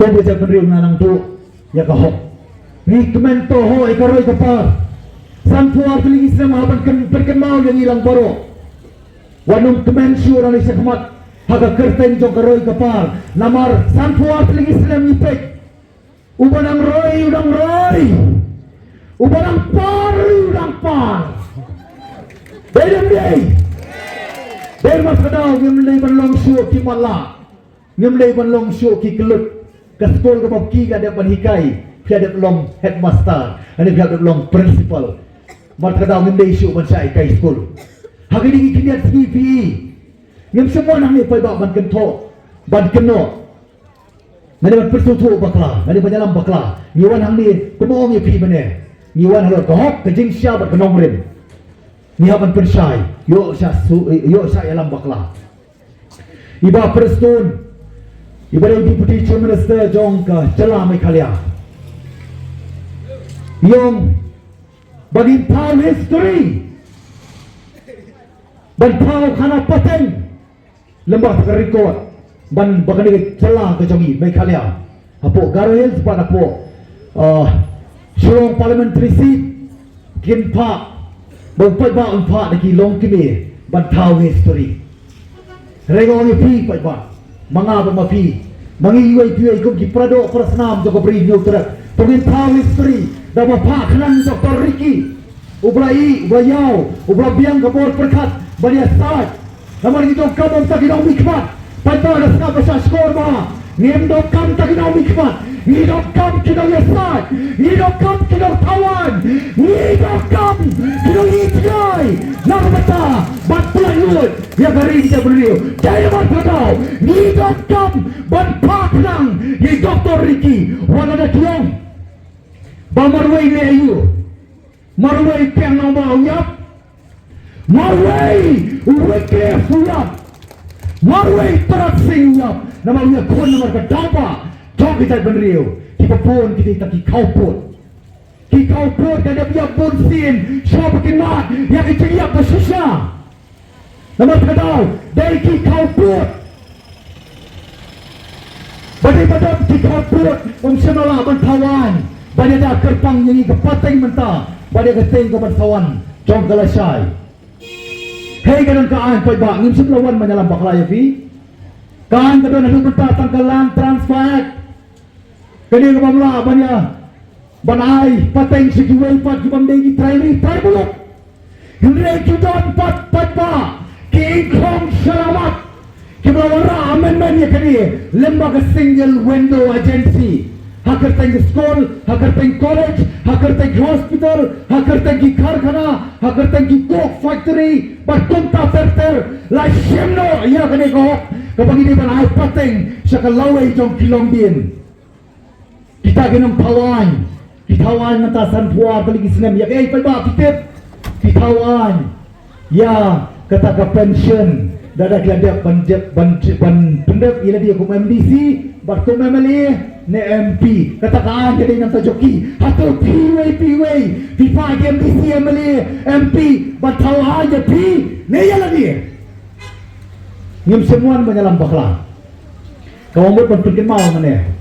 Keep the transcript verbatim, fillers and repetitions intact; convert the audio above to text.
Ba jaitbynriew na nang duh ïa ka hok. Ngi kmen to ho ïa ka roi ka par. Sanphew artylli ki snem ha ban kyn, pynkynmaw ïa ngi lang baroh. Wat nym kmen shuh, nang ïa shakhmat ha ka kyrteng jong ka roi ka par. Namar sanphew artylli ki snem ngi peit. Uba nang roi u dang roi. Uba nang par u dang par. Dei dem dei. Dei, namar kata ngim dei ban long shuh ki matlah. Ngim dei ban long shuh ki kyllut. Ka skul kaba phi la dep ban hikai, phi la dep long headmaster, lane phi la dep long principal. Namar kata ngim dei shuh ban shah hikai skul. Ha kine ki khyndiat sngi phi, ngim shym wan hangne paidbah ban kynthoh, ban kynnoh, lane ban pynsngewthuh bakla, lane ban ïalam bakla. Ngi wan hangne kumno ngi phi mynne. Ngi wan halor ka hok, ka jingshisha bad ka nongrim. Ngi hap ban pynshai, ïoh shah su, ïoh shah ïalam bakla. I Bah Prestone, iba dei Deputy Chief Minister jong ka jylla Meghalaya, i ong ba ngin thaw history, ban thaw khana pateng lem bad ka record, ban ba kane ka jylla ka jong i Meghalaya, hapoh Garo Hills bad hapoh, uh, Shillong Parliamentary Seat, kin phah, ba u paidbah un phah da ki longkmie ban thaw history. Hynrei nga ong ïa phi paidbah, ma nga bad ma phi, ma ngi iwei pa iwei kum ki paradoh parasnam jong ka Ri Hynñiewtrep, to ngin thaw history da ba phah khnang ïa u Doctor Ricky, uba la ïeh, uba la ïaw, uba la biang ka bor pyrkhat ban ïasaid. Namar ngi donkam ym tang ki nongmihkhmat. Paidbah, da sngap ba shah shkor ba ngim donkam tang ki nongmihkhmat. Ngi donkam ki nongïasaid. Ngi donkam ki nongthaw aiñ. Ngi donkam ki nongïasaid. Namar kata, ban pynlait lut ïa ka ri jong ka briew. Dei namar kata ngi donkam ban phah khnang ïa u Doctor Ricky. Wat la da ki ong ba marwei ne aïu. Marwei Kiang Nangbah u ïap. Marwei u Wycliffe u ïap. Marwei Tyrot Sing u ïap. Namar u ïakhun namar ka daw ba jong ki jaitbynriew. Kiba bun ki dei tang ki khawpud. Ki khawpud, ka dei ba ïap bunsien shuwa ba kin mad ïa ka jingïap ba shisha. Namar kata dei ki khawpud. Ba dei ba don ki khawpud, ym shym la lah ban thaw aiñ. Ba dei da kyrpang ïa ngi ka pateng mynta, ba dei ka teng ka ban sa wan jong ka lashai. Hei, ka don ka aiñ paidbah, ngim shym la wan ban ïalam bakla ïa phi. Ka aiñ ka don haduh mynta tang ka Land Transfer Act. Kane ka bym lah ban ïa, ban ai pateng sha kiwei pat ki bym dei ki trai ri trai muluk. Hynrei ki don pat, pat ba ki ingkhong shyllangmat kiba la wanrah amendment ïa kane, lem bad ka single window agency. Ha kyrteng ki skul, ha kyrteng college, ha kyrteng ki hospital, ha kyrteng ki karkhana, ha kyrteng ki coke factory, bad kumta ter ter, la shim noh ïa kane ka hok kaba ngi dei ban ai pateng sha ka lawei jong ki longdien. Kita ki nongthaw aiñ, ki thaw aiñ mynta sanphew artylli ki snem, ïa kaei paidbah phi tip, ki thaw aiñ ïa kata ka pension, da da ki la dep ban dep ban ban pyndep ïa lade kum MDC bad kum MLA ne MP. Kata ka aiñ ka dei nangta jong ki. Hato phi wei phi wei phi phah ki MDC, MLA, MP ban thaw aiñ ïa phi ne ïa lade? Ngim shym wan ban ïalam bakla. Ka wan mut ban pynkynmaw mane.